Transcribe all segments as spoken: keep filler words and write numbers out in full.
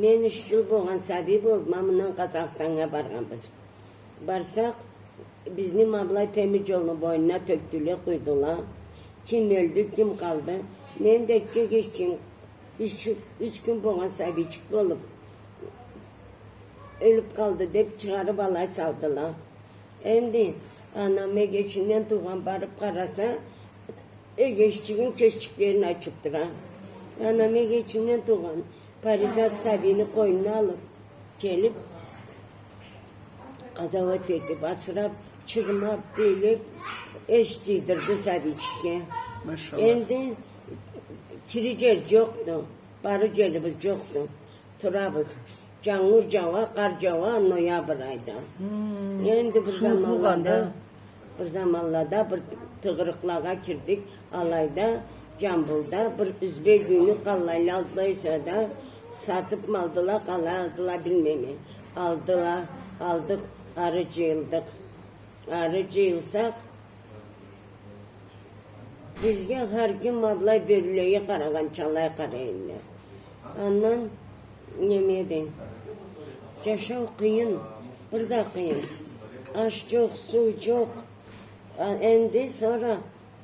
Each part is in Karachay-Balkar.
Мен юч джыл болгъан сабий болуп, ма мындан Къазахстаннга баргъанбыз. Барсакъ, бизни ма былай темир джолну бойнуна тёкдюле, къуйдула. Ким ёлдю, ким къалды. Мен да эгеччигим, юч, юч кюн болгъан сабийчик болуп, ёлюп къалды деп, чыгъарып алай салдыла. Энди анам эгечинден туугъан барып къараса, эгеччигин кёзчюклерин ачып тура. Анам эгечинден туугъан Паризат сабийни къойнуна алып келип, къазауат этип, асырап, чырмап, бёлюп, эш джыйдырды сабийчикге. Машаллах. Энди кирир джер джокъду, барыр джерибиз джокъду. Турабыз. Джангур джауа, къар джауа, ноябрь айда. Хм. Энди бир заманлада, бир заманлада бир тыгъырыкълагъа кирдик. Алайда, Джамбулда бир юзбек юйню къаллайла алдыла эсе да, сатыпмы алдыла, къалай алдыла, билмейме. Алдыла, алдыкъ, ары джыйылдыкъ. Ары джыйылсакъ, бизге хар ким ма былай бёрюлеге къарагъанча алай къарай эдиле. Андан, неме дейим, джашау къыйын, бир да къыйын. Аш джокъ, суу джокъ. А, энди сора,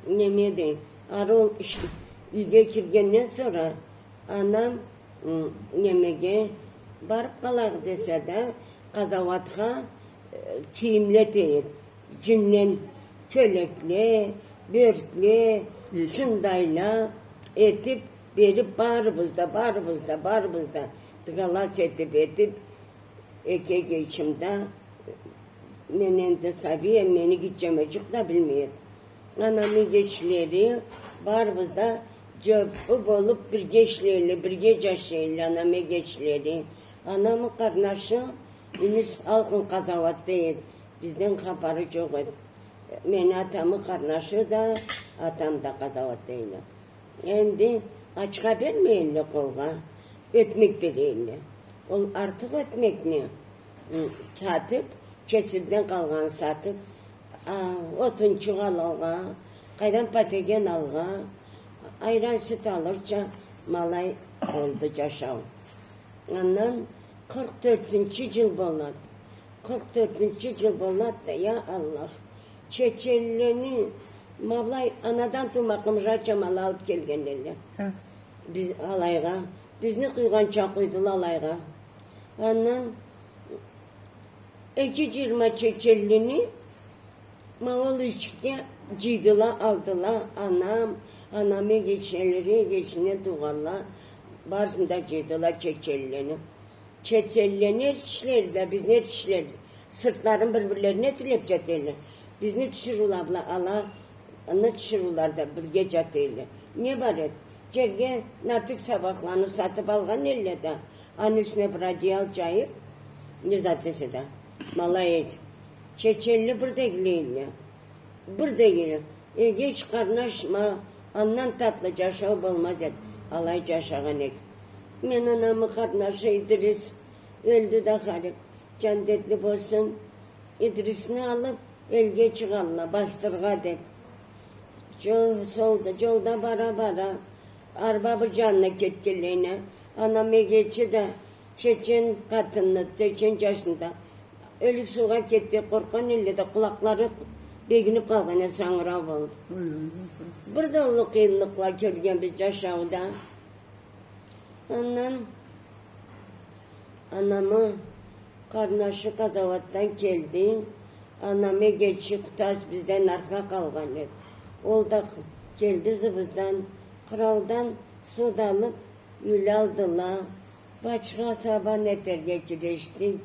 неме дейим, ары ол иш-, юйге киргенден сора, анам, м, немеге барып къалайыкъ десе да, къазауатха, э, кийимле тейир. Джюнден кёлекле, бёркле, чындайла этип берип, барыбыз да, барыбыз да, барыбыз да дыгалас этип, этип, эки эгечим да, мен энди сабий эм, мени гитчемеджик да билмей эди. Анам эгечлери, барыбыз да джоппу болуп, бирге ишлейле, бирге джашайла, анам эгечлери. Анамы къарнашы Юнюс алкъын къазауатда эди. Бизден хапары джокъ эди. Мени атамы къарнашы да, атам да къазауатда эдиле. Энди ачха бермейле къолгъа, ётмек берейле. Ол артыкъ ётмекни, ы, сатып, кесибизден къалгъанын сатып, а, отунчукъ алыргъа, къайдан патеген алыргъа, айран, сют алырча, ма алай болду джашау. Андан къыркъ тёртюнчю джыл болад. Къыркъ тёртюнчю джыл болад да, я Аллах. Чеченлени, ма былай, анадан туума къымыжарча ма алай алып келгенле. Хы. Биз алайгъа, бизни къуйгъанча къуйдула алайгъа. Андан эки джыйырма чеченлени ма ол юйчюкге джыйдыла, алдыла, анам, анамы эгечлери, эгечинден туугъанла, барысын да джыйдыла чеченлени. Чеченлени эр кишилери да, бизни эр кишилери сыртларын бир-бирлерине тюбеп джата эдиле. Бизни тиширыула бла ала, аны тиширыула да бирге джата эдиле. Не бар эди? Джерге нартюх сабакъланы сатып алгъан эдиле да, аны юсюне бир одеял джайып, не зат эсе да, ма алай эди. Чеченли бир да игилей эдиле. Бир да игилей. Эгеч, къарнаш, ма андан татлы джашау болмаз эди. Алай джашагъан эдик. Мен анамы къарнашы Идрис ёлдю да, харип, джандетли болсун. Идрисни алып, элге чыгъалла, Бастыргъа деп. Джол, солда, джолда бара-бара, арба бир джанына кетгенлейине, анам эгечи да, чечен къатынны, чечен джашны да, ёлюп суугъа кетди, къоркъгъан эдиле да, къулакълары бегинип къалгъан эди, сангырау болуп. Ой, ой, ой, ой. Бир да уллу къыйынлыкъла кёргенбиз джашауда. Андан анамы къарнашы къазауатдан келди. Анамы эгечи Къутас бизден артха къалгъан эди. Ол да келди ызыбыздан. Къралдан суд алып, юйле алдыла. Бачха сабан этерге кюрешдик.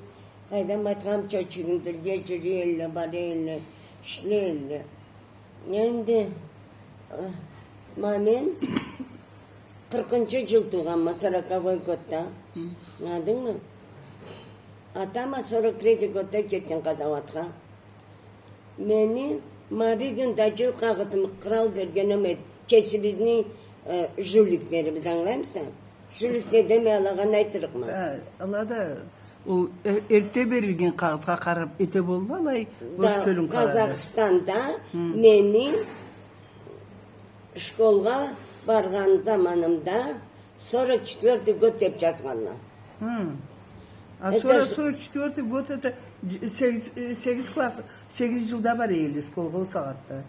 Къайдан айтханымча, чюгюндюрге джюрюй эдиле, бара эдиле, ишлей эдиле. Энди, э, ма мен къыркъынчы джыл туугъанма, сороковой годда. Хы. Ангыладынгмы? Атам а сорок третий годда кетген къазауатха. Мени ма бюгюн да джыл къагъытымы кърал берген эм эди, кесибизни, э, жуликлерибиз, ангылаймыса? Жуликле демей, алагъа не айтырыкъма? Э, ала да, ол э-, эрте берилген къагъытха къарап эте болма, алай, бош кёлюн къарады. Къазахстанда мени школгъа баргъан заманымда сорок четвёртый год деп джазгъанла. Хы. А сора, сора четвёртый год, это дж-, сегиз, э, сегиз класс, сегиз джылда бара элле школгъа ол сагъатда.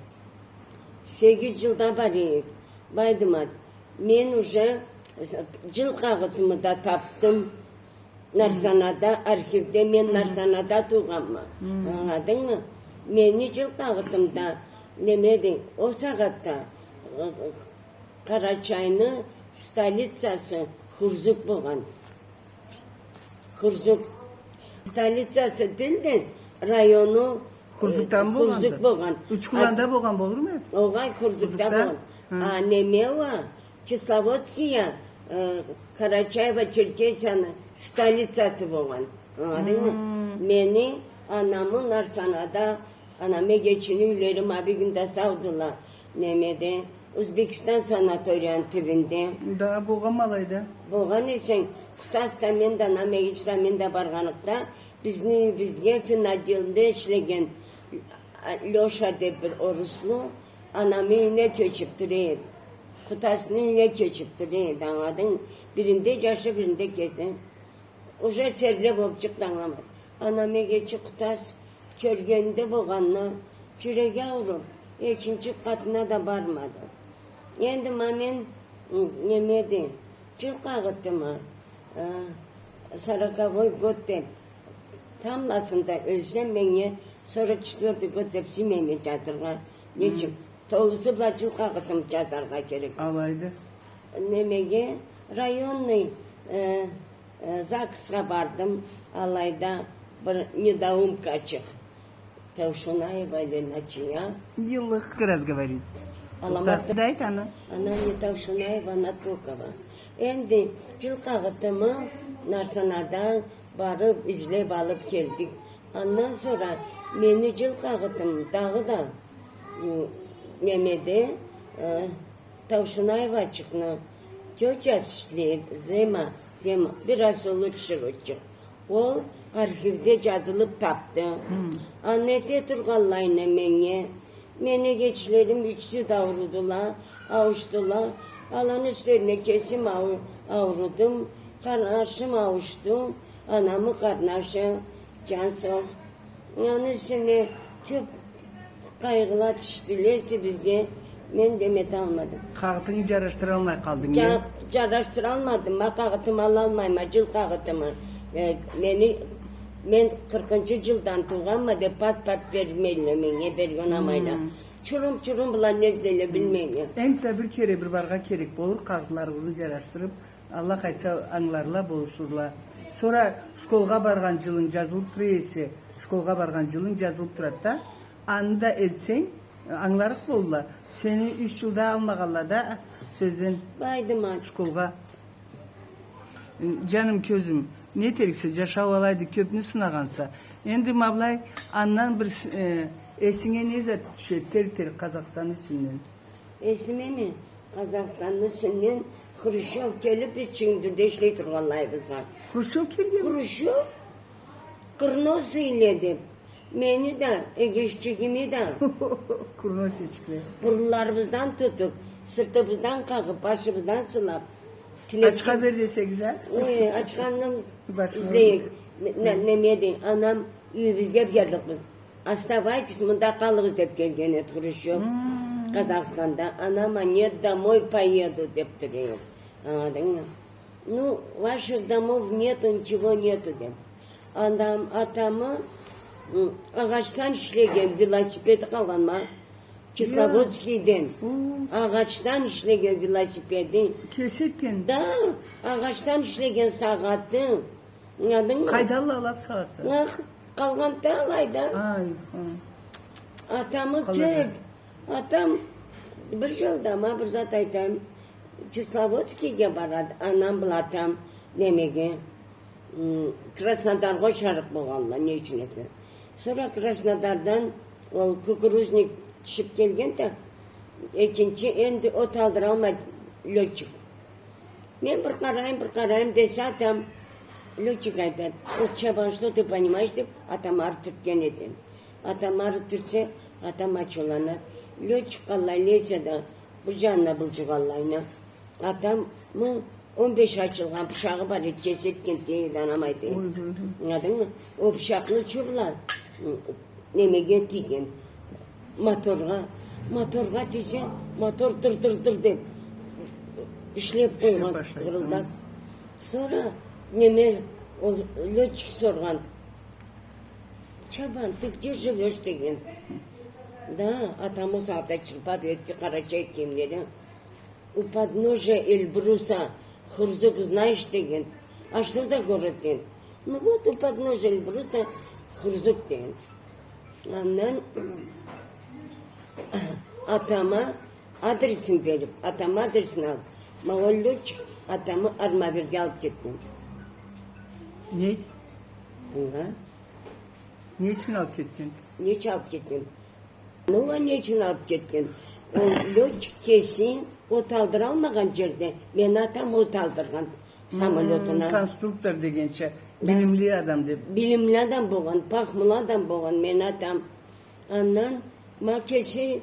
Сегиз джылда бара элле, Байдымат. Мен уже джыл къагъытымы да тапдым. Нарсанада, архивде, мен Нарсанада туугъанма. Ангыладынгмы? Мени джыл къагъытымда, немеди, ол сагъатда, э, Къарачайны столицасы Хурзук болгъан. Хурзук. Столицасы тюлдю, району, э, Хурзукда болгъан. Учкуланда болгъан болурму? Огъай, Хурзукда болгъан. А неме уа, Кисловодския, э, Карачаево-Черкесияны столицасы болгъан. Ангыладынгмы? Мени анамы Нарсанада, анам эгечини юйлери ма бюгюн да саудула. Немеде, Узбекистан санаторияны тюбюнде. Да, болгъанма алайда. Болгъан эсенг, Къутас да, мен да, анам эгеч да, мен да баргъаныкъда, бизни юйюбюзге финотделде ишлеген Лёша деп бир оруслу анамы юйюне кёчюп тура эди. Къутасны юйюне кёчюп тура эди, ангыладынг? Биринде джашы, биринде кеси. Уже серле болуп чыкъды, ангыламады. Анам эгечи Къутас кёргенде болгъанына джюреги ауруп, экинчи къатына да бармады. Энди ма мен, м, немеди, джыл къагъытымы, э, сороковой год деп, тамбласында ёлсем, меннге сорок четвёртый год деп сюймейме джазыргъа. Нечик? Толусу бла джыл къагъытым джазаргъа керек. Алайды. Немеге, районный, э, э, загсха бардым, алайда бир недоумкачыкъ. Таушунаева или Начия. Йылых раз говорит. Аламат. Дай аны. Она не Таушунаева, она Токова. Энди джыл къагъытымы Нарсанада барып, излеп алып келдик. Андан сора мени джыл къагъытым дагъыда, м, немеде, э, Таушунаевачыкъны тёчасы ишлейди, Зема, Зема, бир раз уллу тиширыучукъ. Ол архивде джазылып тапды. Хы. Аны эте тургъанлайына меннге, мени эгечлерим ючюсю да аурудула, ауушдула. Аланы юсюнден кесим ау-, аурудум, къарнашым ауушду, анамы къарнашы, джан сау. Аны юсюне кёп къайгъыла тюшдюле эсе бизге, мен да эметалмадым. Къагъытынгы джарашдыралмай къалдынг, э? Джа-, джарашдыралмадым, ма къагъытымы алалмайма, джыл къагъытымы. Э, мени, мен къыркъынчы джылдан туугъанма деп паспорт бермейле меннге, берген амайла. Хы. Чурум-чурум бла не излейле билмейме. Энтда бир кере бир баргъа керек болур, къагъытларыгъызны джарашдырып, Аллах айтса, ангыларла, болушурла. Сора школгъа баргъан джылынг джазылып тура эсе, школгъа баргъан джылынг джазылып турады да, аны да элтсенг, ангыларыкъ болурла. Сени юч джылда алмагъанла да, сёзден, Байдымат, школгъа. Джаным, кёзюм, не этериксе, джашау алайды, кёпню сынагъанса. Энди ма былай, андан бир с-, э, эсинге не зат тюшеди, тер-тер Къазахстанны юсюнден? Эсимеми, Къазахстанны юсюнден Хрущёв келип, биз Чыгындырда ишлей тургъанлайыбызгъа. Хрущёв келгенми? Хрущёв, курносыйле деп, мени да, эгеччигими да. Курносыйчикле. Бурунларыбыздан тутуп, сыртыбыздан къагъып, башыбыздан сылап. Тилеп... Ачха бер десегиз, а? Ой, ачханы излейик. Немеди, анам, юйюбюзге берликбиз. Оставайтесь, мында къалыгъыз деп келген эди Хрущёв. Хм. Къазахстанда. Анама, нет, домой поеду деп тура эди. Ангыладынгмы? Ну, ваших домов нету, ничего нету деп. Андан атамы, м, агъачдан ишлеген велосипеди къалгъанма. Кисловодскийден. О. Агъачдан ишлеген велосипеди. Кеси этген? Да, агъачдан ишлеген сагъаты. Ангыладынгмы? Къайдалла алып сагъатда? Ах, къалгъанды алайда. Ай, ха. Атамы кёп. Атам бир джолда, ма бир зат айтайым. Кисловодскийге барады, анам бла атам, немеге, м, Краснодаргъа учарыкъ болгъанла, не ючюн эсе. Сора Краснодардан ол кукурузник тюшюп келген да, экинчи, энди от алдыралмайды лётчик. Мен бир къарайым, бир къарайым десе, атам, лётчик айтады, отче, а что ты понимаешь, деп, атам ары тюртген эди. Атам ары тюртсе, атам ачыуланады. Лётчик къаллайына эсе да, бир джанына былжыгъанлайына. Атамы Он беш ачылгъан бычагъы бар эди, кеси этген эди, анам айтады. Ой, ой, ой. Ангыладынгмы? Ол бычакъны учу бла, м, немеге тийген. Моторгъа. Моторгъа тийсе, мотор дыр-дыр-дыр деп ишлеп къойгъан, башлайды, хырылдап. Хы. Сора неме, ол лётчик соргъан. «Чабан, ты где живёшь?» деген. Да, атам ол сагъатда чырпап эди къарачай кийимлери. «У подножия Эльбруса Хурзук знаешь?» деген. «А что за город?» деген. «Ну вот, у подножия Эльбруса Хурзук», деген. Андан атама адресин берип, атам адресин алып, ма ол лётчик атамы Армавирге алып кетген. Не? Тынгыла. Не ючюн алып кетген? Не ючюн алып кетген? Ну, а не ючюн алып кетген? Ол лётчик кеси от алдыралмагъан жерде, мени атам от алдыргъан самолётуна. Хм, конструктор дегенча, да, билимли адам деп. Билимли адам болгъан, пахмулу адам болгъан мени атам. Андан ма кеси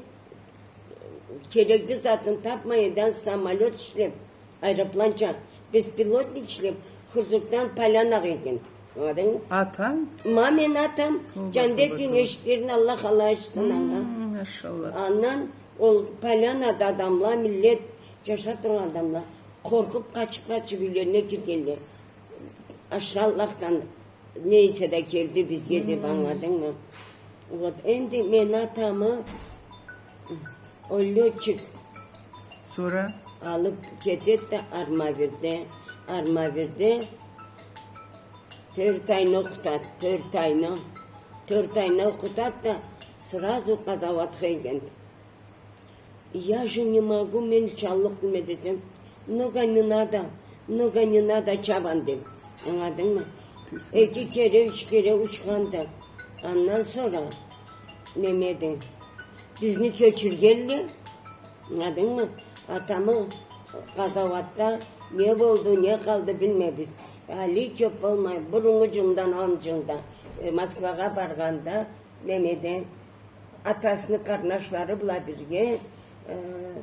керекли затын тапмайдан самолёт ишлеп, аэропланча, беспилотник ишлеп, Хурзукдан Полянагъа келген. Ангыладынгмы? Атанг? Ма мени атам, Джандетин эшиклерин Аллах алай ачсын анга. Хм, машаллах. Андан ол Полянада адамла, миллет, джашап тургъан адамла къоркъуп, къачып-къачып юйлерине киргенле. Ашхы Аллахдан не эсе да келди бизге деп, ангыладынгмы? Вот, энди мени атамы ол лётчик сора алып кетет да Армавирде, Армавирде тёрт айны окъутат, тёрт айны, тёрт айны окъутат да сразу къазауатха ийген. Я же не могу, мен учаллыкъ неме десем, много не надо, много не надо, Чабан деп. Ангыладынгмы? Эки кере, юч кере учханды. Андан сора немеди, бизни кёчюргенле, ангыладынгмы? Атамы къазауатда не болду, не къалды, билмейбиз. Али кёп болмай, буруннгу джылдан, он джылда, э, Москвагъа баргъанда, немеди, атасыны къарнашлары бла бирге, э,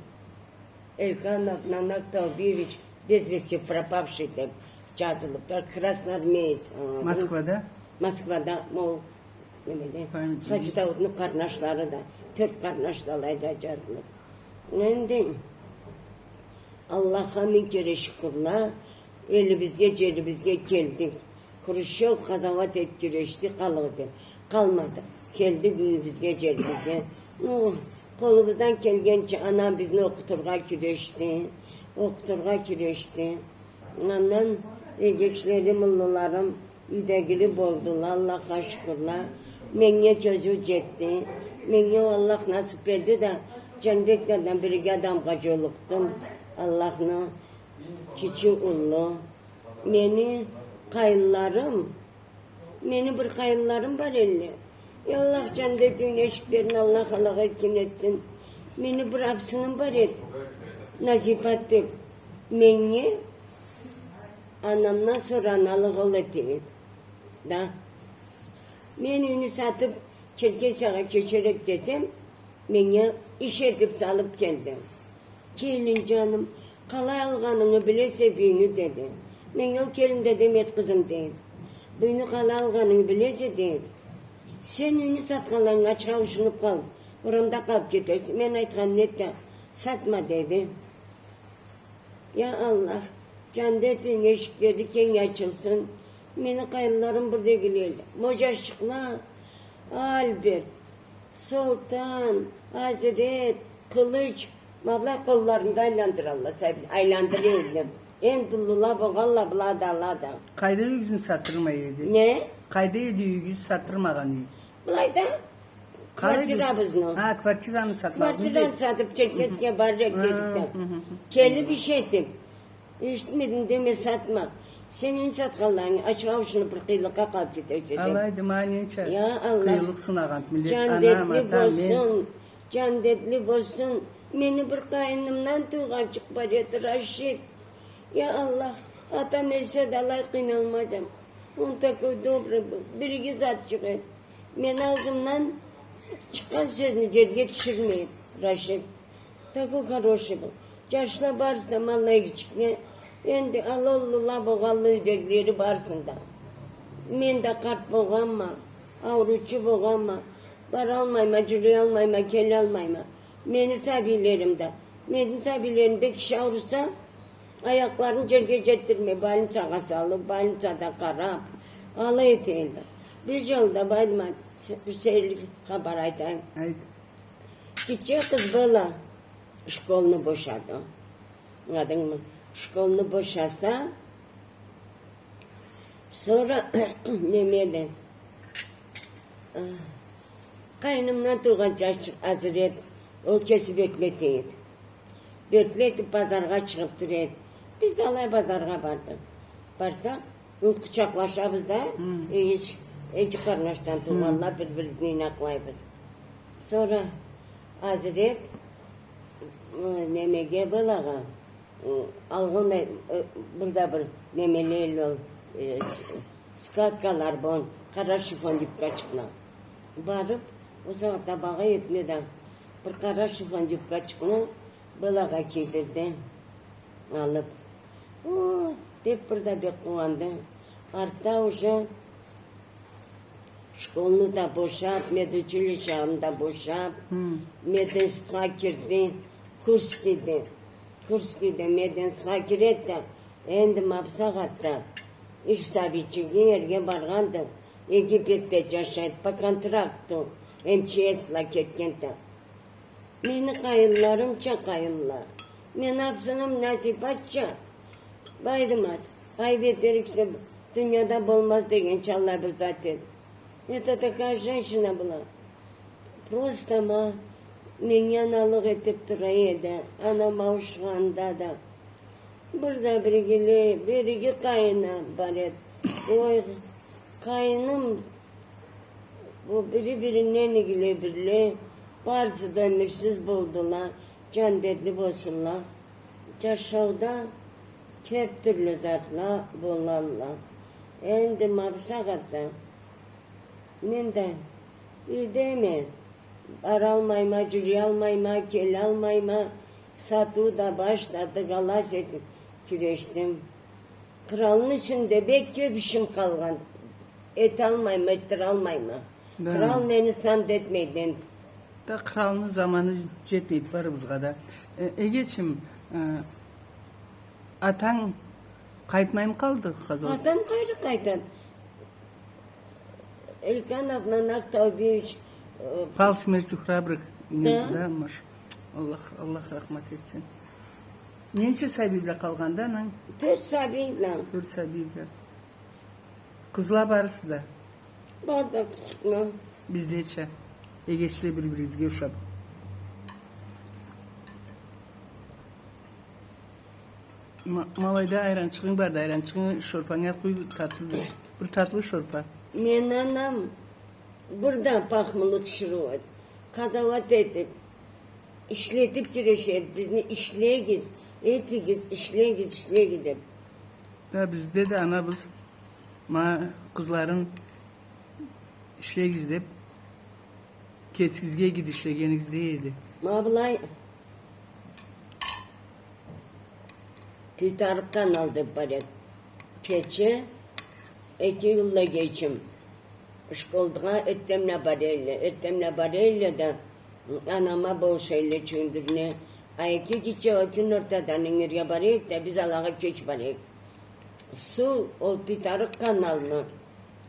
Эльканов Нанак Таубиевич без вести пропавший деп джазылыпды. Красноармеец, ангыладынгмы? Москвада? Москвада, ол, немеди, Хаджи Даудну къарнашлары да, тёрт къарнаш да алайда джазылып. Энди Аллахха минг кере шукурла, элибизге, джерибизге келдик. Хрущёв къазауат этип кюрешди, къалыгъыз деп. Къалмадыкъ. Келдик юйюбюзге, джерибизге. Ну, къолубуздан келгенча анам бизни окъутургъа кюрешди. Окъутургъа кюрешди. Андан эгечлерим, уллуларым юйдегили болдула, Аллахха шукурла. Меннге кёзюу джетди. Меннге Аллах насып этди да, джандетледен бирге адамгъа джолукъдум. Аллахны кичи уллу. Мени къайынларым, мени бир къайынларым бар эдиле. Я Аллах, джандет юйюню эшиклерин Аллах алагъа эркин этсин. Мени бир абсыным бар эди, Назипат деп. Меннге анамдан сора аналыкъ ол эте эди. Да. Мен юйню сатып, Черкесиягъа кёчерик десем, меннге иш этип салып келди. Келин, джаным, къалай алгъанынгы билесе бу юйню, деди. Мен ол келин да демейме, къызым, дейме. Бу юйню къалай алгъанынгы билесе, деди. Сен юйню сатханлайынг, ачха ушунуп къалып, орамда къалып кетерсе, мен айтханны эт да, сатма, деди. Я Аллах, джандет юйюню эшиклери кенг ачылсын. Мени къайынларым бир дегиле эдиле. Моджашчыкъла, Альберт, Солтан, Азрет, Къылыч, ма былай къолларында айландыралла, сабий, айландыра эдиле. Энди уллула болгъалла, была да, ала да. Къайда юйюгюзню сатдырмай эди? Не? Къайда эди юйюгюз сатдырмагъан юй? Былайда. Къалай бир квартирабызны. Ха, квартираны сатмазмы? Квартираны сатып, Черкесскеге барырыкъ дедик да. Келип иш этип. Эшитмединг деме, сатма. Сен юйню сатханлайынг, ачха ушунуп бир къыйынлыкъгъа къалып кетерсе деп. Алайды, ма ненча къыйынлыкъ сынагъан миллет, анам, атам, мен. Джандетли болсун, джандетли болсун. Мени бир къайынымдан туугъанчыкъ бар эди, Рашид. Я Аллах, атам ёлсе да алай къыйналмаз эдим. Он такой добрый был, бир иги затчыкъ эди. Мени аузумдан чыкъгъан сёзню джерге тюшюрмей эди, Рашид. Такой хороший был. Джашла барысы да, ма аллай игичикни Энди ала уллула болгъанла, юйдегилери барысын да. Мен да къарт болгъанма, ауруучу болгъанма, баралмайма, жюрюялмайма, келалмайма. Мени сабийлерим да, мени сабийлерим да киши ауруса, аякъларын жерге жетдирмей, больницагъа салып, больницада къарап, алай этелле. Бир жолда, Байдымат, бир сейирлик хапар айтайым. Айт. Гитче къыз бала школну бошады. Ангыладынгмы? Школну бошаса, сора неме эди, а, къайнымдан туугъан жашчыкъ Азирет, ол кеси бетле этеди. Бетле этип, базаргъа чыгъып тура эди. Биз да алай базаргъа бардыкъ. Барсакъ, къучакълашабыз да, хы, эгеч, эки къарнашдан туугъанла, бир-бирибизни ийнакълайбыз. Сора Азирет, э, немеге, балагъа, э, алгъын, э, бир да бир немеле ол, э, скаткалар бон, къара шифон юбкачыкъла. Барып, ол сагъатда багъа этме да бир къара шифон юбкачыкъны балагъа кийдирди. Алып, о, деп бир да бек къууанды. Артда уже школну да бошап, медучилищени да бошап, хы, мединститутха кирди, Курскийде. Курскийде мединститутха кирет да, энди ма бусагъатда иш сабийчиги эрге баргъанды, Египетде жашайт, по контракту, М Ч С бла кетгенди. Мени къайынларымча къайынла. Мени абсыным Насипатча. Байдымат, айып этериксе, дунияда болмаз дегенча аллай бир зат эди. Это такая женщина была. Просто ма, меннге аналыкъ этип тура эди. Анам ауушханда да. Бир да бир игиле, бир иги къайыны бар эди. Ой, къайыным, бу бири-биринден игиле бирле, барысы да ёмюрсюз болдула, жандетли болсунла. Жашауда кёп тюрлю затла болалла. Энди ма бусагъатда мен да юйдеме, баралмайма, жюрюялмайма, келалмайма, сатыу да башлады, халас этип кюрешдим. Къралны юсюнде бек кёп ишим къалгъан. Эталмайма, этдиралмайма. Да. Кърал мени сан да этмейди энди. Да, къралны заманы жетмейди барыбызгъа да. Э, эгечим, э, атанг къайтмаймы къалды, къазауат? Атам къайры къайтады? Элькановну Актаубевич, э, «Пал смертью храбрых». Да. Да, маш. Аллах, Аллах рахмат этсин. Ненча сабий бла къалгъанды ананг? Тёрт сабий бла. Тёрт сабий бла. Къызла барысы да? Бар да къызла. Биздеча. Эгечле бир-биригизге ушап. Ма-, ма алайда айранчыгъынг барды, айранчыгъынгы шорпанга къуй, татлы, бир татлы шорпа. Мени анам бир да пахмулу тиширыу эди. Къазауат этип, ишлетип кюрешеди бизни, ишлегиз, этигиз, ишлегиз, ишлегиз деп. Да, бизде да анабыз ма къызларын ишлегиз деп, кесигизге игиди ишлегенигиз дейди. Ма былай Туйтарыкъ канал деп бар эди. Кече эки уллу эгечим школгъа эртденбла бара эдиле, эртденбла бара эдиле да, анама болуша эдиле чюйюндюрюне. А эки гитче кюн ортадан ингирге бара эдик да, биз алагъа кеч бара эдик. Суу ол Туйтарыкъ каналны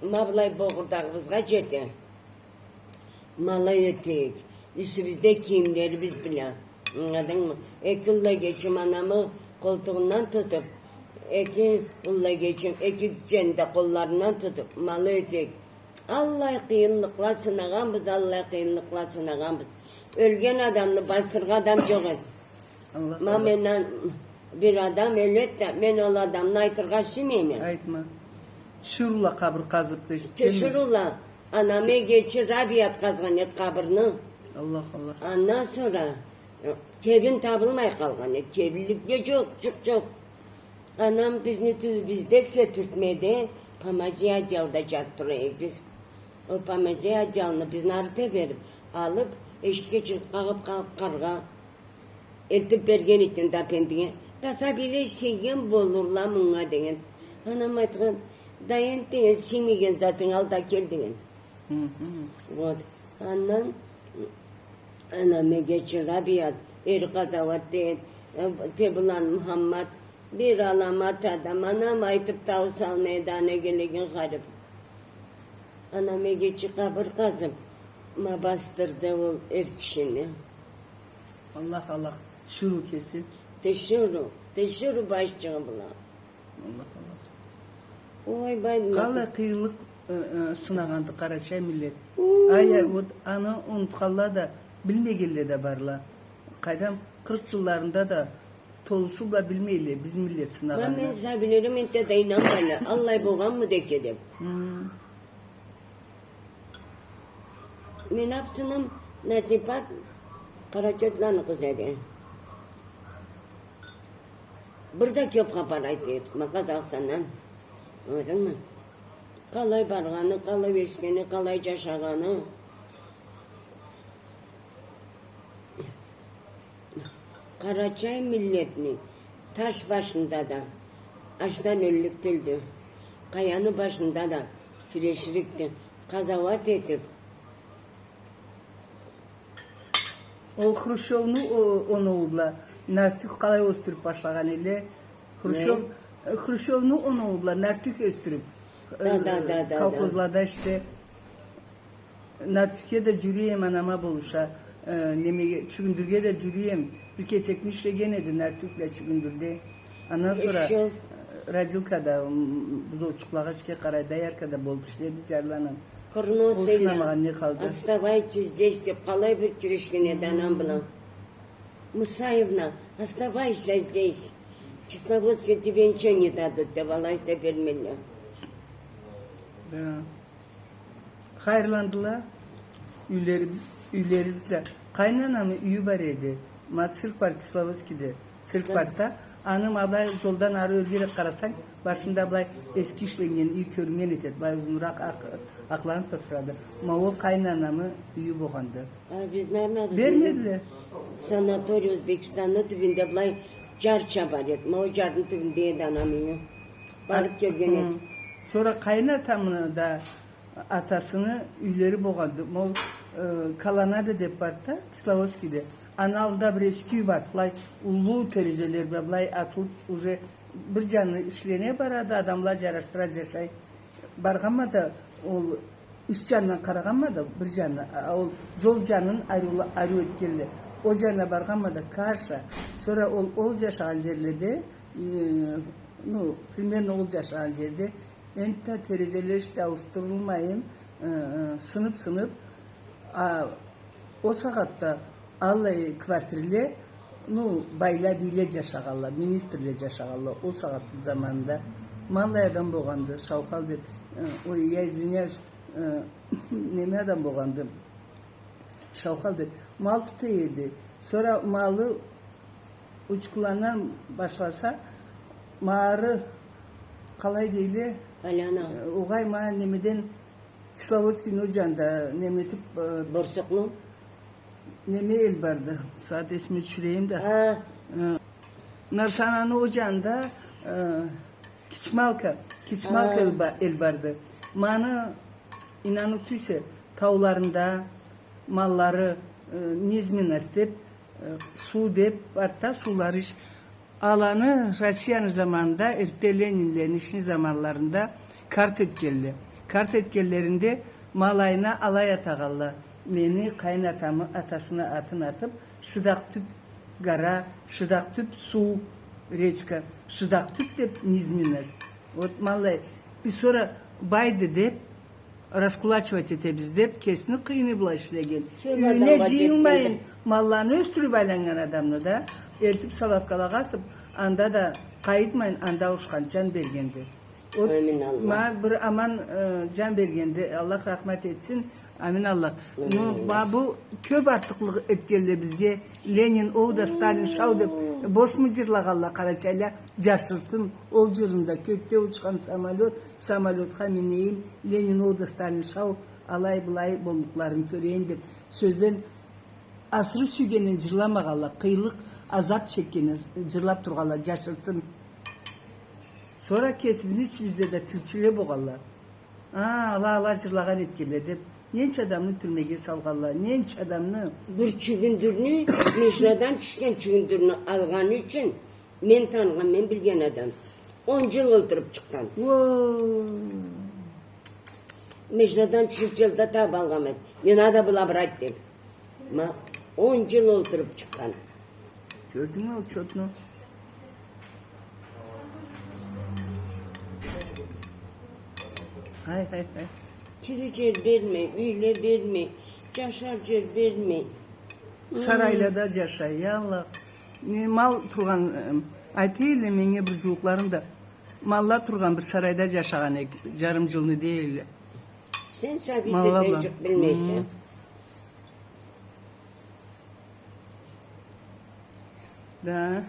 ма былай богъурдагъыбызгъа жете. Ма алай ёте эдик. Юсюбюзде кийимлерибиз бла. Ангыладынгмы? Эки уллу эгечим анамы къолтугъундан тутуп, эки уллу эгечим эки гитчени да къолларындан тутуп, ма алай ёте эдик. Аллай къыйынлыкъла сынагъанбыз, аллай къыйынлыкъла сынагъанбыз. Ёлген адамны басдырыргъа адам жокъ эди. Аллах, Аллах. Ма менден бир адам ёледи да, мен ол адамны айтыргъа сюймейме. Айтма. Тиширыула къабыр къазып да эшитгенме? Тиширыула. Анамы эгечи Рабият къазгъан эди къабырны. Аллах, Аллах. Андан сора, э, кебин табылмай къалгъан эди. Кебинлик да жокъ, жукъ жокъ. Анам бизни тюбюбюзде, тюртмеде, помазей одеялда жатып тура эдик биз. Ол помазей одеялны бизни арта берип, алып, эшикге чыгъып, къагъып, къагъып, къаргъа элтип берген эди да апендиге. Тасабийле сюйген болурла мынга деген. Анам айтхан, да энди деген, сюймеген затынгы ал да кел деген. Мгм. Вот. Андан Анам эгечи Рабият, эр къазауат дейди, э, Тебулан Мухаммад, бир аламат адам, анам айтып тауусалмайды, аны эгелеген харип. Анам эгечи къабыр къазып, ма бастырды ол эр кишини. Аллах, Аллах, тиширыу кеси. Тиширыу, тиширыу башчыгъы бла. Аллах, Аллах. Ой, бай, къалай къыйынлыкъ, э, э, сынагъанды къарачай миллет. Уу. Ай, ай, вот аны унутханла да, билмегенле да барла. Къайдам, къыркъ джылларында да толусу бла билмейле биз миллет сынагъанны. Ма мен сабийлериме энтта да ийнанмайла, аллай болгъанмыды экен деп. Хм. Мен абсыным Насипат Къаракётланы къызы эди. Бир да кёп хапар айта эдик, ма, Къазахстандан. Ангыладынгмы? Къалай баргъаны, къалай ёсгени, къалай джашагъаны. Къарачай миллетни таш башында да ачдан ёллюк тюлдю. Къаяны башында да кюреширикди. Къазауат этип, Ол Хрущёвну о-, оноуу бла нартюх къалай ёсдюрюп башлагъан эле? Хрущёв-, э, Хрущёвну оноуу бла нартюх ёсдюрюп, э, колхозлада иште. Нартюхге да джюрюй эм, анама болуша, э, немеге, Чюгюндюрге да джюрюй эм. Бир кесекни ишлеген эди нартюх бла Чюгюндюрде. Андан сора, э, родилкада, м, бузоучукълагъа ишге къарай, дояркада болуп ишледи, джарлы анам. Курносовна, оставайтесь здесь деп, къалай бир кюрешген эди анам бла. Мусаевна, оставайся здесь. В Кисловодске тебе ничего не дадут деп, алай да бермейле. Да. Хайырландыла. Юйлерибиз, юйлерибиз да. Къайнанамы юйю бар эди. Ма цирк бар Кисловодскийде. Цирк бар да, аны ма былай джолдан ары ёргерек къарасанг, башында былай эски ишленнген юй кёрюннген этеди, былай узунуракъ акъ-, акъланып да турады. Ма ол къайнанамы юйю болгъанды. А биз, наверное, биз... Бермедиле. Санаторий Узбекистанны тюбюнде былай джарча бар эди. Ма ол джарны тюбюнде эди анамы юйю. Барып кёрген эдик. Сора къайнатамы да атасыны юйлери болгъанды. Ма ол, э, колоннада деп барды да, Кисловодскийде. Аны аллында бир эски юй бар, былай уллу терезеле бла, былай атылып, уже бир джаны ишлене барады, адамла джарашдыра джашай. Баргъанма да ол ич джанындан къарагъанма да, бир джаны, а, ол джол джанын ариула-, ариу этгенле. Ол джанына баргъанма да каша. Сора ол, ол джашагъан джерледе, э, ну, примерно ол джашагъан джерде Энтда терезеле ишде ауушдурулмайын, э, э, сынып-сынып, а, ол сагъатда аллай квартирле, ну, байла, бийле джашагъанла, министрле джашагъанла, ол сагъатны заманында. Ма аллай адам болгъанды, Шаухал деп, э, ой, я извиняюсь, э, неме адам болгъанды. Шаухал деп, мал тута эди. Сора малы Учкуландан башласа, ма ары, къалай дейле? Поляна. Э, огъай, ма немеден, Кисловодскийни ол джанында неме этип, э, Борсукъну? Неме эл барды. Сагъат эсиме тюшюрейим да. А. Э, Нарсананы ол джанында, э, Кичмалка, Кичмалка эл ба-, эл барды. Ма аны, ийнанып тюйсе, тауларында маллары, э, низменность деп, э, суу деп барды да, суулары иш-, аланы Россияны заманында, эртте Ленинлени ишни заманларында карт этгенле. Карт этгенлеринде ма алайына алай атагъанла. Мени къайынатамы атасыны атын атып, Шыдакътюп гора, Шыдакътюп суу, речка, Шыдакътюп деп низменность. Вот ма алай. И сора байды деп, раскулачивать этебиз деп, кесини къыйыны бла ишлеген. Юйюне джыйылмайын, малланы ёсдюрюп айланнган адамны да, элтип Соловкалагъа атып, анда да къайытмайын, анда ауушхан, джан бергенди. Амин Аллах. Ма бир аман, э, джан бергенди, Аллах рахмат этсин. Амин Аллах. Амин Аллах. Ну, ма бу кёп артыкълыкъ этгенле бизге. Ленин оу да, Сталин шау деп, бошму джырлагъанла къарачайла? Джашыртын, ол джырында, кёкде учхан самолёт, самолётха минейим, Ленин оу да, Сталин шау, алай-былай боллукъларын кёрейим деп. Сёзден Асыры сюйгенин джырламагъанла, къыйынлыкъ, азап чекгенин джырлап тургъанла, джашыртын. Сора кесибизни ичибизде да тилчиле болгъанла. А, ала, ала джырлагъан этгенле деп, ненча адамны тюрмеге салгъанла, ненча адамны. Бир чюгюндюрню, межнадан тюшген чюгюндюрню алгъаны ючюн мен таныгъан, мен билген адам он джыл олтуруп чыкъгъан. Уо. Межнадан тюшюп, джылда табып алгъан эди. Не надо было брать деп. Ма, он джыл олтуруп чыкъгъан. Кёрдюнгмю отчётну? Хай, хай, хай. Кирир джер бермей, юйле бермей, джашар джер бермей. Сарайлада джашай, я Аллах. Не, мал тургъан, э, айта элле меннге бир джууукъларым да. Малла тургъан бир сарайда джашагъан эдик, джарым джылны дей элле. Сен сабийсе, сен джукъ билмейсе. Да.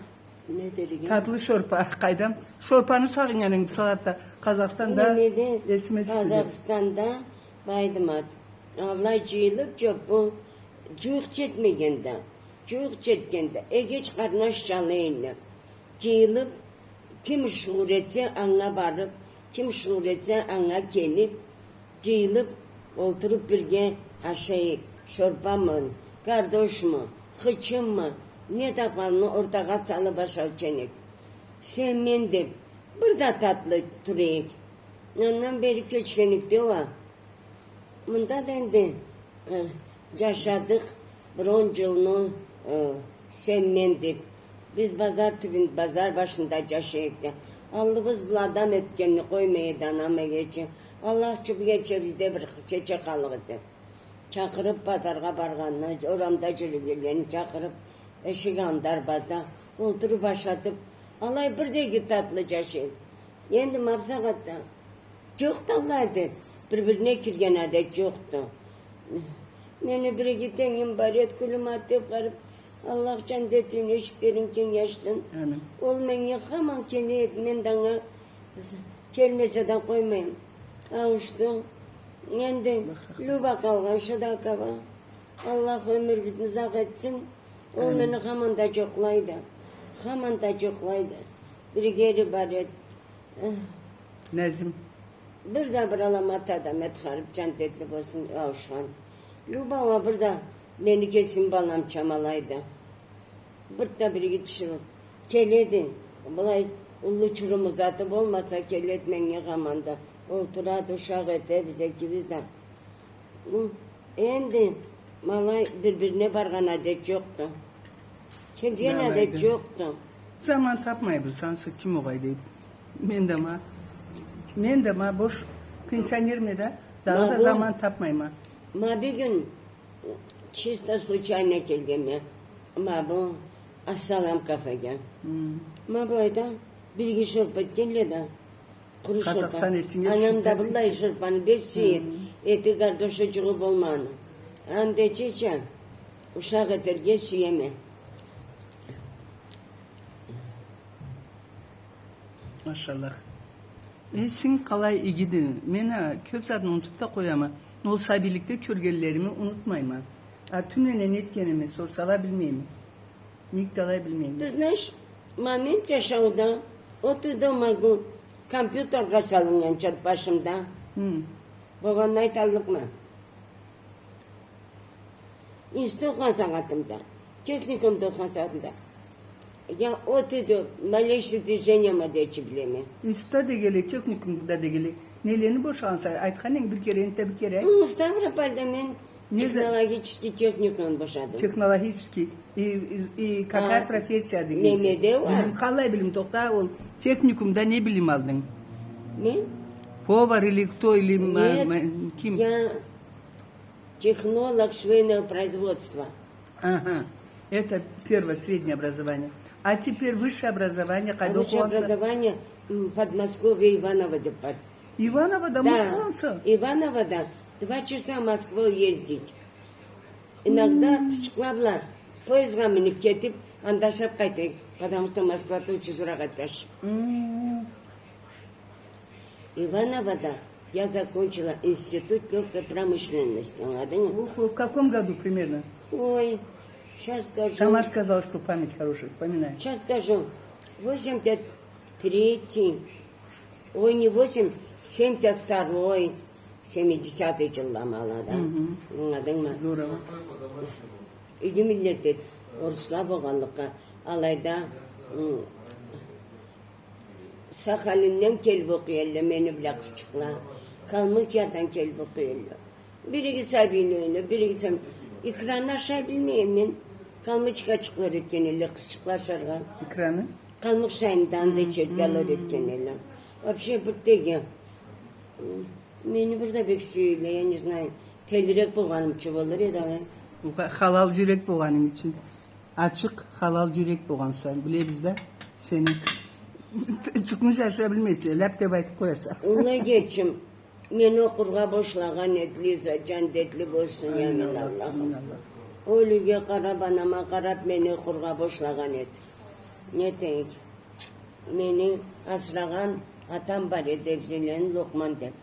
Не дерик эдим? Татлы шорпа, къайдам. Шорпаны сагъыннган эдим сагъатда. Къазахстанда, эсиме тюшдю. Къазахстанда, Байдымат. Алай джыйылып, джокъ, бу джууукъ джетмегенде, джууукъ джетгенде, эгеч-къарнашча алай элле джыйылып, ким шугъул этсе, анга барып, ким шугъул этсе, анга келип, джыйылып, олтуруп бирге ашайыкъ. Шорпамы, картошму, хычынмы, не тапханны ортагъа салып ашаучан эдик. Сен, мен деп, бир да татлы тура эдик. Андан бери кёчгенликде уа. Мында да энди, э, джашадыкъ бир он джылны, э, сен, мен деп. Биз базар тюбюн-, базар башында джашай эдик да. Аллыбыз бла адам этгенни къоймай эди анам эгечи. Аллах ючюн бу кече бизде бир кече къаллыкъ эди. Чакъырып базаргъа баргъанны, орамда джюрюгенлени чакъырып, эшик аллында, арбазда олтуруп ашатып, алай бир да иги татлы джашай эдик. Энди ма бусагъатда джокъду аллай да, бир-бирине кирген адет джокъду. Мени бир иги тенгим бар эди, Кюлюмат деп, къарып, Аллах джандетин эшиклерин кенг ачсын. Амин. Ол меннге хаман келе эди, мен да анга келмесе да къоймайма. Ауушду. Энди Люба къалгъан, Шадакова. Аллах ёмюрюбюзню узакъ этсин. Ол мени хаман да джокълайды. Хаман да джокълайды. Бир иги эри бар эди. Эх. Назим. Бир да бир аламат адам эди, харип, джандетли болсун, ауушхан. Люба уа бир да мени кесими баламча ма алайды. Бир да бир иги тиширыу келеди. Былай уллу чуруму заты болмаса, келеди меннге хаман да. Олтурады, ушакъ этебиз экибиз да. Хы, энди ма алай бир-бирине баргъан адет джокъду. Келген адет джокъду. Заман тапмайбыз, ансы ким огъай дейди. Мен да ма, мен да ма бош пенсионерме да, дагъыда заман тапмайма. Ма бюгюн чисто случайно келгенме. Ма бу Ассалам кафеге. Хы. Ма былайда бир иги шорпа этгенле да. Къуру шорпа. Анам да быллай шорпаны бек сюе. Эти, картошу джукъ болмагъанны. Анда иче-иче, ушакъ этерге сюеме. Машаллах. Эсинг къалай игиди. Мен а кёп затны унутуп да къояма. Ол сабийликде кёргенлерими унутмайма. А тюнене не этгеними сорсала билмейме. Ник да алай билмейме. Ты знаешь, момент джашауда, от и до могу, компьютерге салыннган чат башымда. Хы. Болгъанны айталлыкъма. Институт окъугъан сагъатымда, техникумда окъугъан сагъатымда. Я от и до, малейший движение ма дечи билеме. Институтда дегенлей, техникумда дегенлей. Нелени бошагъанса, айтхан эдинг бир кере, энтда бир кере айт. Хы, Ставропольда мен технологический техникум бошадым. Технологический. И, и, и какая профессия дегенсе? Немеде уа? Билим, къаллай билим, тохта, ол техникумда не билим алдынг? Мен? Повар или кто, или ма-, ма-, ким? Нет, я технолог швейного производства. Ага. Это первое, среднее образование. А теперь высшее образование, къайда окъугъанса? А высшее образование, м, Подмосковье, Иваново деп бар. Ивановода мы окъугъанса? Ивановода два часа Москва ездить. Иногда тычыкъла бла поездге минип кетип, анда ашап къайтайыкъ, потому что Москвада учузуракъ эди аш. Ивановода я закончила институт лёгкой промышленности, ангыладынгмы? Ох, в каком году примерно? Ой, Сейчас скажу. Сама сказала, что память хорошая, вспоминай. Сейчас скажу. Восемьдесят третий, ой, не восемь, семьдесят второй, семидесятый джылла ма алада. Мгм. Ангыладынгмы? Здорово. Иги миллет эди, орусла болгъанлыкъгъа, алайда, м, Сахалинден келиб окъуй элле мени бла къызчыкъла. Калмыкиядан келиб окъуй элле. Бириси сабийле элле, бириси саб-, экранны ашай билмейме мен. Калмычкачыкъла юретген элле къызчыкъла ашаргъа. Экранны? Калмыкъ шайындан да ичерге алай юретген элле. Вообще, бир теги. Мени бир да бек сюе элле, я не знаю. Телирек болгъанымча болур эди алай. Халал джюрек болгъанынг ючюн. Ачыкъ, халал джюрек болгъанса, билебиз да сени. Джукъну джашыра билмейсе, лап деб айтыб къояса. Уллу эгечим, мени окъургъа бошлагъан эди, Лизаджан, дертли болсун, амин, Аллах, амин, Аллах. Ол юйге къараб, анама къараб, мени окъургъа бошлагъан эди. Не этейик? Мени асырагъан атам бар эди, Эбзелени Локъман деб.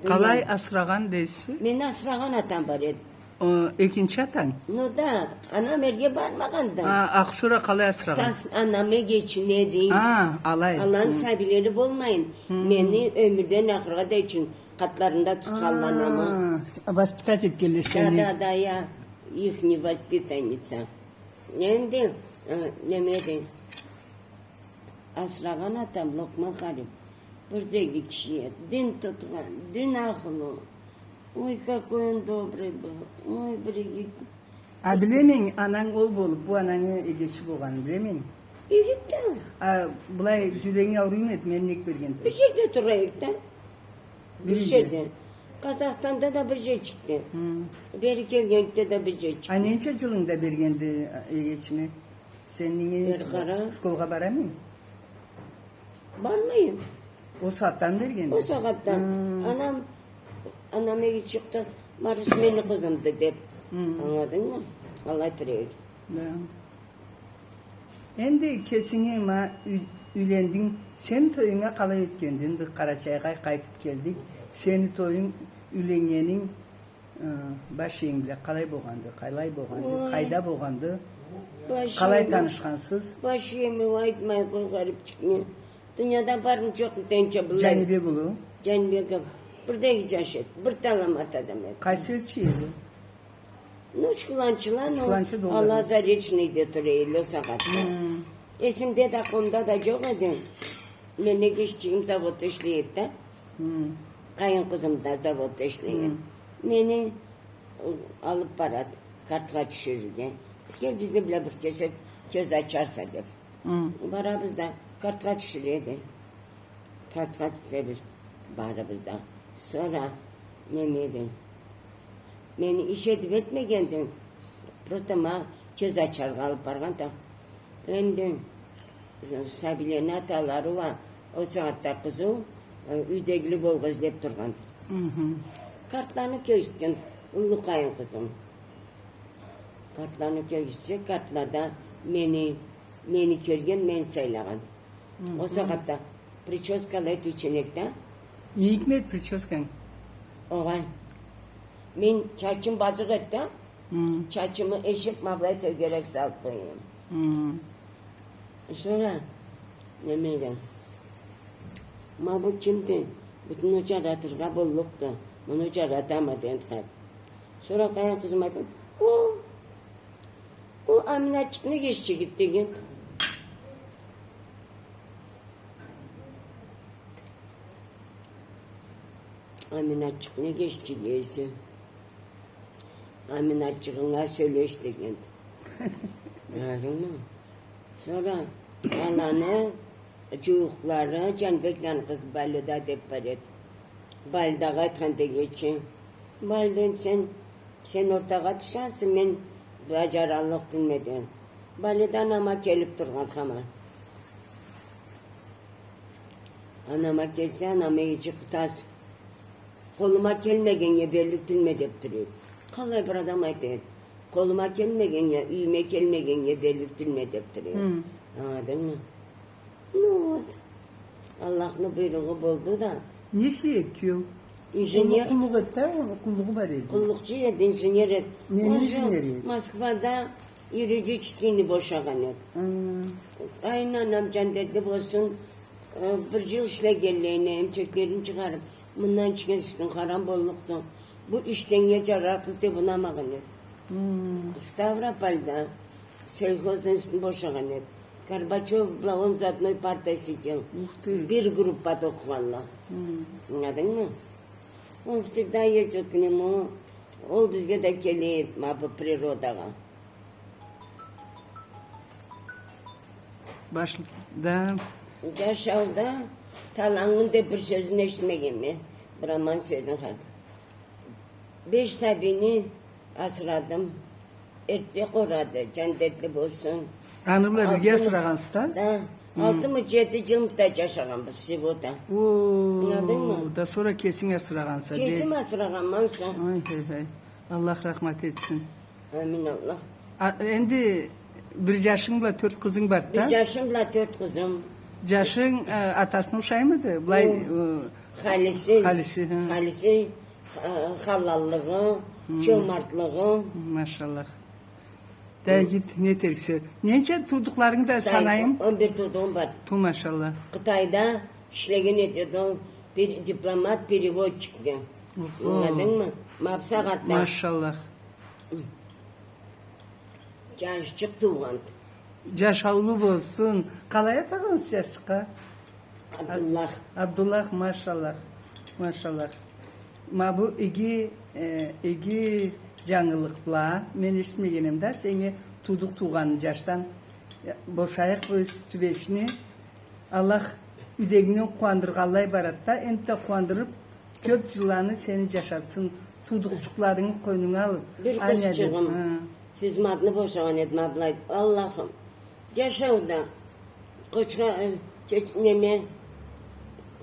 Къалай асырагъан дейсе? Мени асырагъан атам бар эди. О, экинчи атанг? Ну да, анам эрге бармагъан да. А, Акъсура къалай асырагъан? Тас-, анам эгечим эди. А, алай. Аланы сабийлери болмайын. Мени ёмюрден ахыргъа дери ючюн къатларында тутханла анамы. А, с-, воспитать этгенле сени. Да, да, да, я, ихний воспитанница. Энди, э, неме эди. Асырагъан атам Локъман Халим бир да иги киши эди. Дин тутхан, дин ахлу. Ой, какой он добрый был. Ой, бир иги. А билемейме, ананг ол болуб, бу анангы эгечи болгъанын билемейме. Иги да. А былай джюрегинг ауруйму эди, мен нек бергенди? Бир джерде тура эдик да. Бир джерде. Къазахстанда да бир джерчикде. Бери келгенде да бир джерчикде. А ненча джылынгда бергенди, а, эгечинге? Сен неге, бери къара, школгъа барамыйсынг? Бармайым. Ол сагъатдан бергенди? Ол сагъатдан. Анам, анам эгечи джукъда, Марус мени къызымды деб. Ангыладынгмы? Алай тура эди. Да. Энди кесинги ма ю-, юйлендинг. Сени тоюнга къалай ётгенди? Энди Къарачайгъа къайтыб келдик. Сени тоюнг, юйленнгенинг, э, баш иенг бла къалай болгъанды? Къалай болгъанды? Ой. Къайда болгъанды? Къалай танышхансыз? Баш иеми айтмай къой, гъарибчикни. Дунияда бармы, джокъму, тенча былай. Джанибек улу? Джанибеков. Бир да иги джаш эди. Бир да аламат адам эди. Къайсы элчи эди? Ну, Учкуланчыла, ну, Учкуланчы да ол да. Аллах, Заречныйде тура эди ол сагъатда. Эсимде да, къомда да джокъ эди. Мени эгечигим заводда ишлей эди да. Къайын къызым да заводда ишлей эди. Мени, ы, алыб барады картха тюшюрюрге. Кел, бизни бла бир кесек кёз ачарса, деб. Барабыз да, картха тюшюреди. Картха тюшебиз барыбыз да. Сора неме эди? Мени иш этиб этмегенди. Просто ма кёз ачаргъа алыб баргъан да. Энди сабийлени аталары уа ол сагъатда къызыу, э, юйдегили болгъа излеб тургъан. Картланы кёргюзтген, уллу къайын къызым. Картланы кёргюзтсе, картлада мени, мени кёрген, мени сайлагъан. Ол сагъатда причёскала эди, ученек да. Не хикмет причёсканг? Огъай. Мен чачым базыкъ эди да. Чачымы эшиб, ма былай тёгерек салыб къоя эдим. Сора неме эди? Ма бу кимди? Бютюн ол джаратыргъа боллукъду. Муну джаратама, дегенди. Сора къайын къызыма айтдым: «О, о Аминатчыкъны эгечиги», — дегенди. Аминатчыкъны эгечиги эсе. Аминатчыгъынга сёлеш, дегенди. Ангыладынгмы? Сора аланы джууукълары, Джанбекланы къызы Балида деб бар эди. Балидагъа айтхан да эгечи: «Балиден, сен, сен ортагъа тюшесе, мен баджараллыкъ тюлме», — деген. Балида анама келиб тургъан хаман. Анама келсе, анам: «Эгечи, къутаз, къолума келмегеннге берлик тюлме», — деб тура эди. Къалай бир адам айта эди? «Къолума келмегеннге, юйюме келмегеннге берлик тюлме», — деб тура эди. Ангыладынгмы? Ну вот. Аллахны буйругъу болду да. Не ишлей эди киеу? Инженер. Къуллукъ, къуллукъ эди да, къуллукъу бар эди. Къуллукъчу эди, инженер эди. Нени инженери эди? Москвада юридическийни бошагъан эди. Хы. Къайнанам, джандетли болсун, э, бир джыл ишлегенлейине, эмчеклерин чыгъарып, мындан ичген сютюн харам боллукъду. Бу иш сеннге джарарыкъды деп унамагъан эди. Хы. Ставропольда сельхоз институтну бошагъан эди. Горбачёв бла он за одной партой сидел. Ух ты. Бир группада окъугъанла. Хы. Ангыладынгмы? Он всегда ездил к нему. Ол бизге да келе эди, ма бу природагъа. Баш-, да. Джашауда таланнгын деп бир сёзюн эшитмегенме. Бир аман сёзюн хар. Беш сабийни асырадым. Эртде къорады, джандетли болсун. Аны бла бирге асырагъансыз да? Да. Хы. Алтымы джети джылмы да джашагъанбыз всего-то. О, ангыладынгмы? Да сора кесинг асырагъанса, кесим асырагъанманса. Ай, хей, хей. Аллах рахмат этсин. Амин, Аллах. А, энди бир джашынг бла тёрт къызынг бар да? Бир джашым бла тёрт къызым. Джашынг, э, атасына ушаймыды? Былай, э, халиси, халиси, хы. Халиси, э, халаллыгъы, хы, чомартлыгъы. Машаллах. Да, игиди, не этериксе. Ненча туудукъларынгы да санайым? Он бир туудугъум бар. Ту, машаллах. Къытайда ишлеген этеди ол, пер-, дипломат, переводчикди. Охо. Ангыладынгмы? Ма бусагъатда. Машаллах. Джашчыкъ туугъанды. Джашаулу болсун. Къалай атагъанса джашчыкъгъа? Абдуллах. Абдуллах, машаллах. Машаллах. Ма бу иги, э, иги джангылыкъ бла, мен эшитмегенме да, сеннге туудукъ туугъанын джашдан. Бошайыкъ бу тюбешни. Аллах юйдегингден къууандыргъанлай барады да, энтда къууандырып, кёп джылланы сени джашатсын, туудукъчукъларынгы къойнунга алып. Бир къызчыгъым, хы, хизматны бошагъан эди, ма былай. Аллахым, джашауда Къочха-, э, чеч-, неме,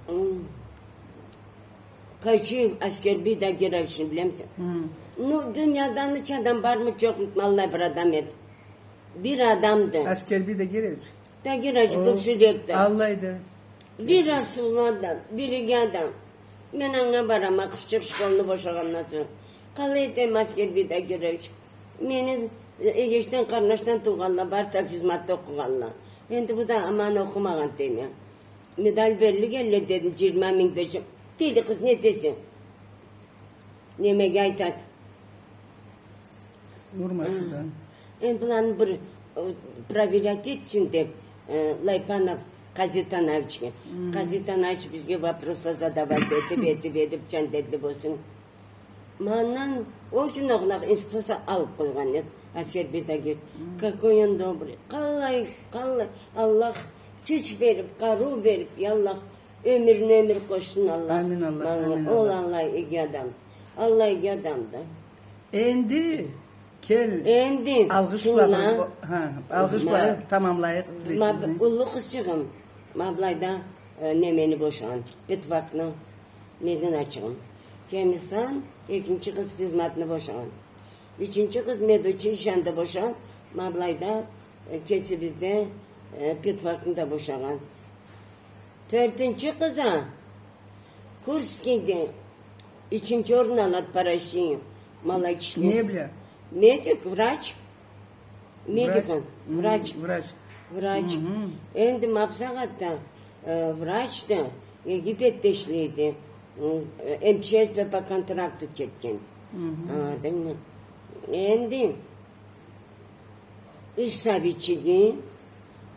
м, Кайчиев Аскербий Дагировични билемисе? Хы. Ну, дунияда нича адам бармы, джокъму, аллай бир адам эди. Бир адамды. Аскербий Дагирович? Дагирович, о, бывший ректор. Аллайды. Бир асыулу адам, бир иги адам. Мен анга барама, къызчыкъ школну бошагъандан сонг. Къалай этейим, Аскербий Дагирович? Мени, э, эгечден, къарнашдан туугъанла, барысы да хизматда окъугъанла. Энди бу да аман окъумагъан, дейме. Медаль берилгенле, дедим, джыйырма минг берсем. Тили къыз, не этесе? Немеге айтады? Урмаса да. Энди быланы бир, э, проверять этсин деп, э, Лайпанов Къази Танаевичге. Хы. Къази Танаевич бизге вопросла задавать этип, этип, этип, джандетли болсун. Мандан ол джынагъынакъ институтха алып къойгъан эди Аскербий Дагирович. Хы. Какой он добрый. Къалай, къалай, Аллах кюч берип, къарыу берип, я Аллах, ёмюрюне ёмюр къошсун Аллах. Амин, Аллах, амин, Аллах. Ол аллай иги адам. Аллай иги адамды. Энди кел. Энди алгъыш бла, тынгыла. Хы, алгъыш бла тамамлайыкъ. Ма, уллу къызчыгъым, ма былайда, э, немени бошагъан, педфакны, мединачыгъын. Кемисан, экинчи къыз хизматны бошагъан. Ючюнчю къыз медучилищени да бошагъан, ма былайда, э, кесибизде, э, педфакны да бошагъан. Тёртюнчю къыз а Курскийде ючюнчю орун алады по России. Ма алай киши. Не бла? Медик, врач. Медик он, врач. Врач. Врач. Хы. Энди ма бусагъатда, э, врач да, Египетде ишлейди. М, э, МЧС бла по контракту кетген. Хы. Ангыладынгмы? Энди Юч сабийчиги,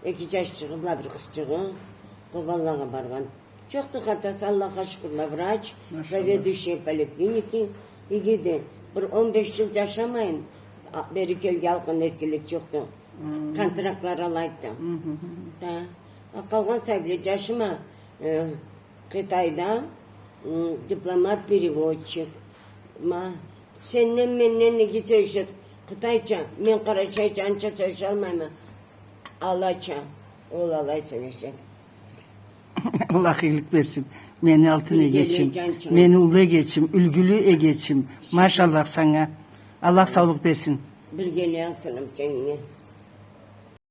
эки джашчыгъы бла бир къызчыгъы, Къобанлагъа баргъан. Джокъду хатасы, Аллахха шукурла, врач, машаллах, заведующий поликлиники, игиди. Бир он беш джыл джашамайын, а, бери келген алкъын эркинлик джокъду. Хы. Контрактлары алайды. Хы, хы, хы. Да. А къалгъан сабийле, джашым а, э, Къытайда, м, дипломат-переводчик. Ма, сенден, менден иги сёлешеди къытайча, мен къарачайча анча сёлешалмайма. Алача, ол алай сёлешеди. Аллах игилик берсин. Мени алтын эгечим, мени уллу эгечим, юлгюлю эгечим. Машаллах санга. Аллах саулукъ берсин. Биргелей, алтыным, джангыма.